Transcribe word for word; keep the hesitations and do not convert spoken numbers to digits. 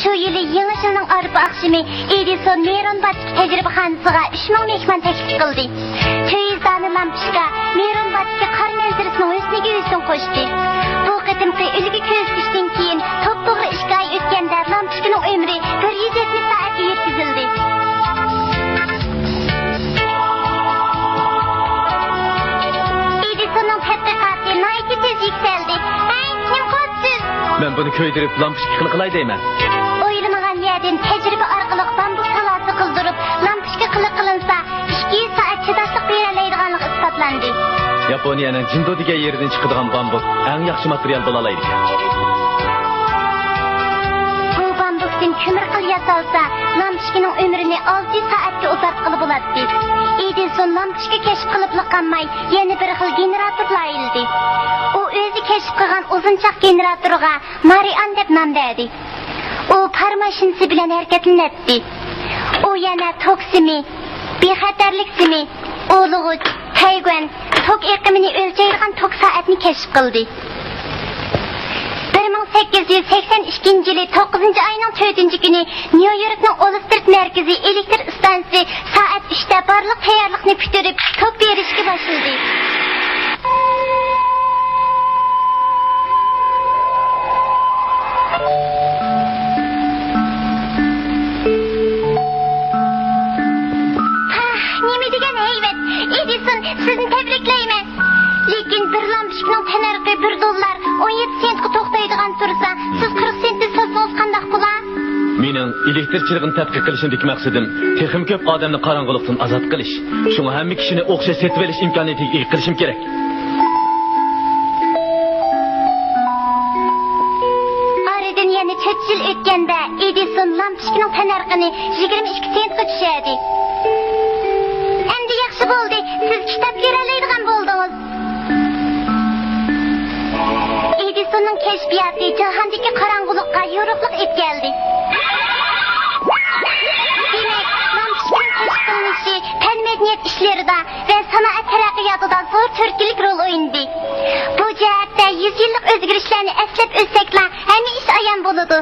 شۇ يىلى يېڭى يىلنىڭ ئارپا ئاخشىمى ئېدىسون نېرون باچتىكى تەجرىبىخانىسىغا ئۈچ مىڭ مېھمان تەكلىپ قىلدى. تۆت يۈز دانە لامپۇچكا نېرون باچتىكى قار مەنزىرىسىنىڭ ھۆسنىگە ھۆسن قوشتى. بۇ قېتىمقى ئۈلگە كۆرسىتىشتىن كېيىن توپتوغرا ئىككى ئاي ئۆتكەندە لامپۇچكىنىڭ ئۆمرى بىر يۈز يەتمىش سائەتكە يەتكۈزۈلدى. ئېدىسوننىڭ تەتقىقاتى ناھايىتى تېز يۈكسەلدى. ھەي، نېمە قىلىۋاتىسىز؟ مەن بۇنى كۆيدۈرۈپ، لامپۇچكا قىلىپ قىلاي دەيمەن. ئويلىمىغان يەردىن تەجرىبە ئارقىلىق بامبۇك تالاسى قىلدۇرۇپ، لامپۇچكا قىلىپ قىلىنسا، ئىككى يۈز سائەت چىداشلىق بېرەلەيدىغانلىقى ئىسپاتلاندى. ياپونىيەنىڭ جىندو دېگەن يېرىدىن چىقىدىغان بامبۇك ئەڭ ياخشى ماتېرىيال بولالايدىكەن. بۇ بامبۇكتىن كۆمۈر قىل ياسالسا، لامپۇچكىنىڭ ئۆمرىنى ئالتە يۈز سائەتكە ئۇزارتقىلى بولاتتى. ئېدىسون لامپۇچكا كەشىپ قىلىپلا قالماي، يەنە بىر خىل گېنېراتور لايىھىلىدى. ئۇ ئۆزى كەشىپ قىلغان ئۇزۇنچاق گېنېراتورغا مارىئان دەپ نام بەردى. ئۇ پار ماشىنىسى بىلەن ھەرىكەتلىنەتتى. ئۇ يەنە توك سىمى، بىخەتەرلىك سىمى، ئۇلىغۇچ، تەيگۈەن، توك ئېقىمىنى ئۆلچەيدىغان توك سائەتنى كەشىپ قىلدى. بىر مىڭ سەككىز يۈز سەكسەن ئىككىنچى يىلى توققۇزىنچى ئاينىڭ تۆتىنچى كۈنى نيۇ يوركنىڭ ئولسترىت مەركىزىي ئېلېكتر ئىستانسىسى سائەت ئۈچتە بارلىق تەييارلىقنى پۈتتۈرۈپ، توك بېرىشكە باشلىدى. ھاھ، نېمە دېگەن ھەيۋەت! ئېدىسون، سىزنى تەبرىكلەيمەن! لېكىن بىر لامپۇچكىنىڭ تەننەرخى بىر دوللار ئون يەتتە سېنتقا توختايدىغان تۇرسا، سىز قىرىق سېنتنى سالسىڭىز قانداق بولا؟ مېنىڭ ئېلېكتىرچىلىقنى تەتقىق قىلىشىمدىكى مەقسىتىم تېخىمۇ كۆپ ئادەمنى قاراڭغۇلۇقتىن ئازاد قىلىش. شۇڭا ھەممە كىشىنى ئوخشاش سېتىۋېلىش ئىمكانىيىتىگە ئىگە قىلىشىم كېرەك. ئارىدىن يەنە تۆت يىل ئۆتكەندە، ئېدىسون لامپۇچكىنىڭ تەننەرخىنى يىگىرمە ئىككى سېنتقا چۈشۈردى. ئەمدى ياخشى بولدى، سىز كىتاب كۆرەلەيدىغان بولدىڭىز. ئېدىسوننىڭ كەشپىياتى جاھاندىكى قاراڭغۇلۇققا يورۇقلۇق ئېلىپ كەلدى. دېمەك، لامپۇچكىنىڭ كەشىپ قىلىنىشى پەن-مەدەنىيەت ئىشلىرىدا ۋە سانائەت تەرەققىياتىدا زور تۈرتكىلىك رول ئوينىدى. بۇ جەھەتتە يۈز يىللىق ئۆزگىرىشلەرنى ئەسلەپ ئۆتسەكلا، ھەممە ئىش ئايان بولىدۇ.